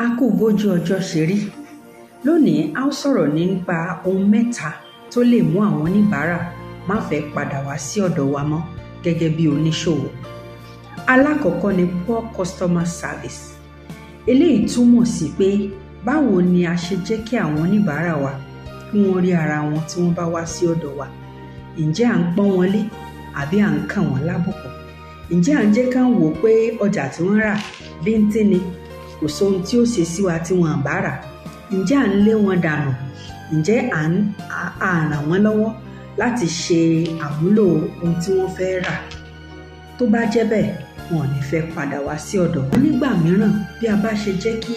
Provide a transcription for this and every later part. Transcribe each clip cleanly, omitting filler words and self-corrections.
A kú bójú ọjọ́ ṣe rí. Lónìí, a ó sọ̀rọ̀ nípa ohun mẹ́ta tó lè mú àwọn oníbàárà má fẹ́ padà wá sí ọ̀dọ̀ wa mọ́ gẹ́gẹ́ bí oníṣòwò. Alákọ̀ọ́kọ́ ni poor customer service. Eléyìí túmọ̀ sí pé báwo ni a ṣe jẹ́ kí àwọn oníbàárà wa kí wọ́n rí ara wọn tí wọ́n bá wá sí ọ̀dọ̀ wa. Ǹjẹ́ à ń pọ́n wọn lé àbí à ń kàn wọ́n lábùkù? Ǹjẹ́ à ń jẹ́ kán wò ó pé ọjà tí wọ́n rà bíntín ni, kò sóhun tí ó ṣe sí wa tí wọn bá rà? Ǹjẹ́ à ń lé wọn dànù? Ǹjẹ́ à ń ràn wọ́n lọ́wọ́ láti ṣe àmúlò ohun tí wọ́n fẹ́ rà? Tó bá jẹ́ bẹ́ẹ̀, wọn ò ní fẹ́ padà wá sí ọ̀dọ̀ wa. Nígbà mìíràn, bí a bá ṣe jẹ́ kí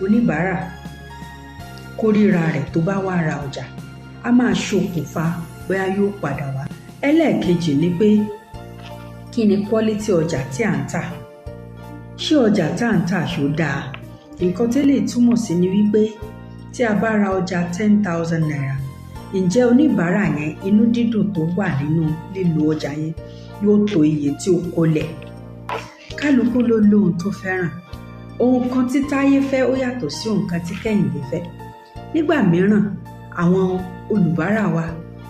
oníbàárà kó ríra rẹ̀ tó bá wá ra ọjà, á máa ṣokùnfà bóyá yóò padà wá. Ẹlẹ́ẹ̀kejì ni pé kí ni quality ọjà tí à ń tà? Ṣé ọjà tá à ń tà ṣó dáa? Nǹkan téléyìí túmọ̀ sí ni wípé tí a bá ra ọjà ₦10,000, ǹjẹ́ oníbàárà yẹn, inú dídùn tó wà nínú lílo ọjà yẹn yóò tó iye tí ó kólẹ̀? Kálukú ló lóhun tó fẹ́ràn. Ohun kan tí Táyé fẹ́ ó yàtọ̀ sí ohun kan tí Kẹ́hìndé fẹ́. Nígbà mìíràn, àwọn olùbárà wa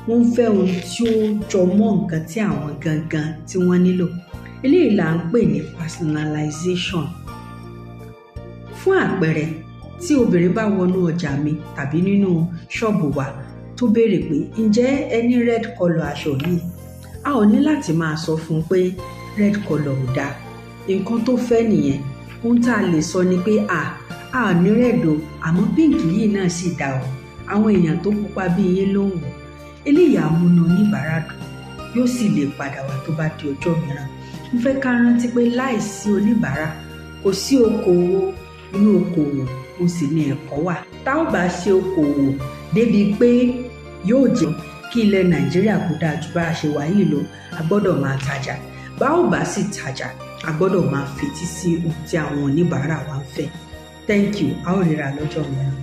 wọ́n ń fẹ́ ohun tí ó jọ mọ́ nǹkan tí àwọn gangan tí wọ́n nílò. Eléyìí là ń pè ní personalization. Fún àpẹẹrẹ, tí obìnrin bá wọnú ọjà mi tàbí nínú ṣọ́ọ̀bù wa tó béèrè pé ǹjẹ́ ẹ ní red colour aṣọ yìí, a ò ní láti máa sọ fún un pé red colour ò dáa. Nǹkan tó fẹ́ nìyẹn. Ohun tá a lè sọ ni pé a ò ní red o, àmọ́ pink yìí náà sì dáa o. Àwọn èèyàn tó pupa bí yín ló ń wọ̀. Eléyìí á múnú oníbàárà dùn, yóò sì lè padà wá tó bá di ọjọ́ mìíràn. Mo fẹ́ ká rántí pé láìsí oníbàárà kò sí okòwò. Inú okòwò mo sì ní ẹ̀kọ́ wà. Tá ò bá ṣe okòwò débi pé yóò jẹ́ kí ilẹ̀ Nàìjíríà kó dáa ju bá a ṣe wà yìí lọ, a gbọ́dọ̀ máa tajà. Bá ò bá sì tajà, a gbọ́dọ̀ máa fetí sí ohun tí àwọn oníbàárà wa ń fẹ́. Thank you. A ó ríra lọ́jọ́ mìíràn.